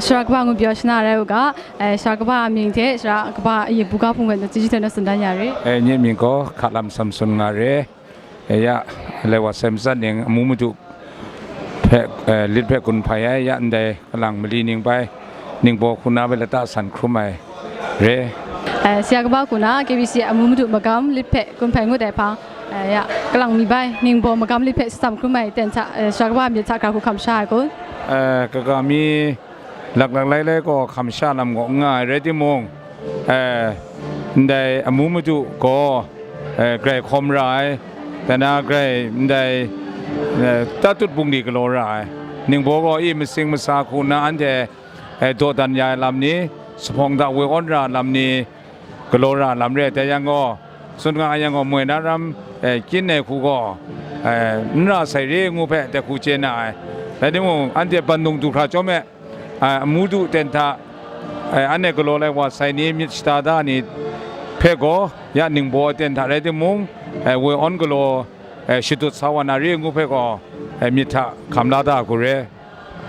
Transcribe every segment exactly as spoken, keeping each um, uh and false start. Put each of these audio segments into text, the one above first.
Sara kaba ngu pyaw shana rai u ga, eh, sara kaba a mying hte, sara kaba a yip buga hpung hpe chyeju hte naw tsun dan ya re. Eh, nye mying gaw Hkalam Samson nga re. Eh, ya, lai wa sai matsat ning amu madu hpe, eh, lit hpe gun hpai ai, ya ndai kalang mali ning bai, ningbaw hku na hpe lata san hkrum ai re. Eh, sara kaba hku na K B C amu madu magam lit hpe gun hpai ngut ai hpang, eh, ya, kalang mi bai, ningbaw magam lit hpe shatsam hkrum ai ten hta, eh, sara kaba myit hta gra hku hkam sha ai kun? Eh, kaga mi laklak lailai gaw hkam sha lam gaw n nga ai rai timung, eh, ndai amu madu gaw, eh, grai hkawm ra ai, dai na grai ndai, eh, tatut bungli galaw ra ai. Ningbaw gaw i masing masa hku na anhte, eh, dawdan ya ai lam ni, zuphpawng hta woi awn ra lam ni, galaw ra lam re ai. Dai yang gaw, tsun nga ai yang gaw, moi na ram, eh, kyin ai hku gaw, eh, n ra sai re ngu hpe dai hku chye na ai. Rai timung, anhte bandung du hkra chyawm e, eh, amu du ten hta, eh, anhte galaw lai wa sai ni, myit shada da ni hpe gaw, ya ningbaw ten hta rai timung, eh, woi awn galaw, eh, shadut sa wa na re ngu hpe gaw, eh, myit hta hkam la da hku re.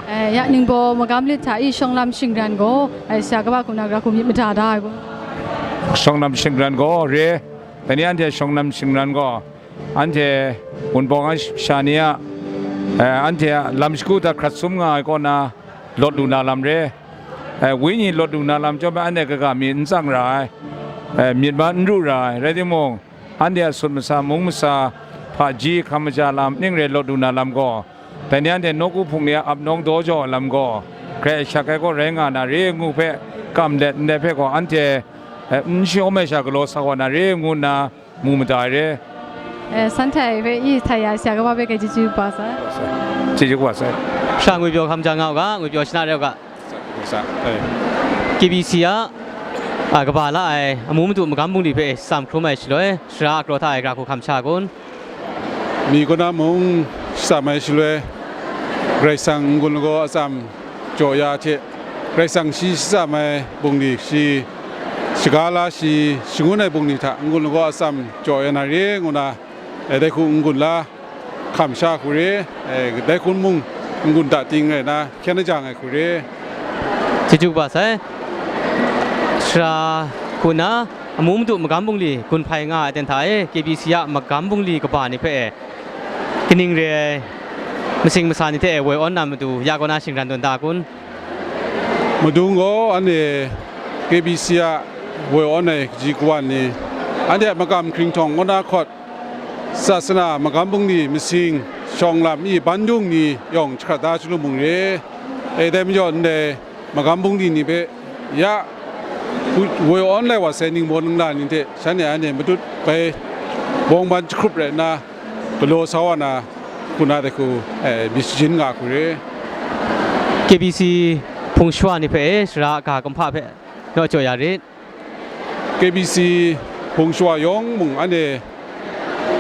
Eh, ya ningbaw magam lit hta i shawng lam shingran gaw, eh, sara kaba hku na gra hku myit mada da ai gaw. Shawng lam shingran gaw re, dai ni anhte shawng lam shingran gaw, anhte Wunpawng a sha ni a, eh, anhte a lam shagu hta hkrat sum nga ai kaw na lawt lu na lam re. Eh, wenyi lawt lu na lam chyawm ai anhte kaga mi n tsang ra ai, eh, myit ma n ru ra ai, rai timung, anhte a sut masa, mung masa, hpaji, hkam maja lam, ning re lawt lu na lam gaw, dai ni anhte nawku hpung ni a ap nawng daw jau ai lam gaw, grai shak ai kaw rai nga na re ngu hpe kam let ndai hpe gaw, anhte, eh, n shawm ai sha galaw sa wa na re ngu nna mu mada ai re. Eh, san htai hpe i htai ya sara kaba hpe grai chyeju kaba sai. Chyeju kaba sai. Sha ngwi pyaw hkam ja nga u ga, ngwi pyaw shana rai u ga. Sa, sa, eh. K B C a, a, kaba la ai amu madu magam bungli hpe shatsam hkrum ai shaloi, sara a kraw hta e gra hku hkam sha kun? Mi kaw na mung shatsam ai shaloi, Karai Kasang n-gun lagaw atsam jaw ya hte, Karai Kasang shi shatsam ai bungli, shi shaga la shi shangun ai bungli hta n-gun lagaw atsam jaw ya na re ngu na, eh, dai hku n-gun la hkam sha hku re, eh, dai hkun mung n-gun ta ting rai na, hkyen ajang ai hku re. Chyeju kaba sai. Sara hku na amu madu magam bungli gun hpai nga ai ten hta e, K B C a magam bungli kaba ni hpe e, kaning re ai masing masa ni hte e woi awn na matu ya kaw na shingran tawn da kun? Madung gaw anhte K B C a woi awn ai kaji kawan ni, anhte a makam hkringhtawng kaw na hkawt, sasana magam bungli masing, shawng lam i bandung ni yawng jahkrat da chyalu mung re. E, dai majaw ndai magam bungli ni hpe ya wu-, woi awn lai wa sai ningbaw ningla ni hte shanhte anhte matut bai bawng ban jahkrup rai nna, galaw sa wa na hku na dai hku, eh, myit shajin nga hku re. K B C hpung shawa ni hpe e, sara a ga kumhpa hpe naw jaw ya rit. K B C hpung shawa yawng mung anhte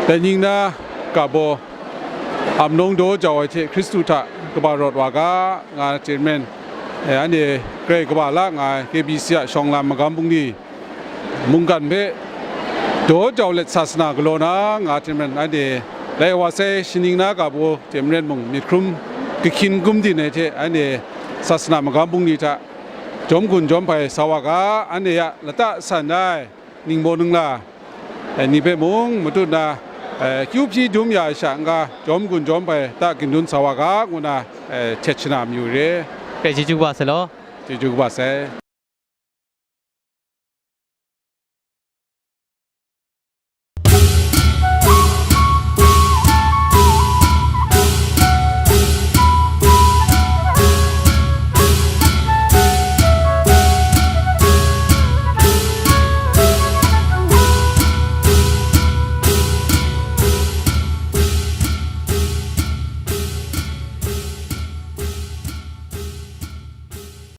dai ning na ga baw, ap nawng daw jau ai hte Hkristu hta kaba rawt wa ga, nga hte maren, eh, anhte grai kaba la nga ai K B C a shawng lam magam bungli mungkan hpe daw jau let sasana galaw na nga hte maren, anhte lai wa sai shaning na ga baw hte maren mung, myit hkrum kahkyin gumdin ai hte anhte sasana magam bungli hta jawm gun jawm hpai sa wa ga, anhte a lata san ai ningbaw ningla, eh, ni hpe mung matut na, eh, kyu hpyi dum ya ai sha n-ga jawm gun jawm hpai ta ginlun sa wa ga, ngu na, eh, htet shana mayu re. Grai chyeju kaba sai law. Chyeju kaba sai.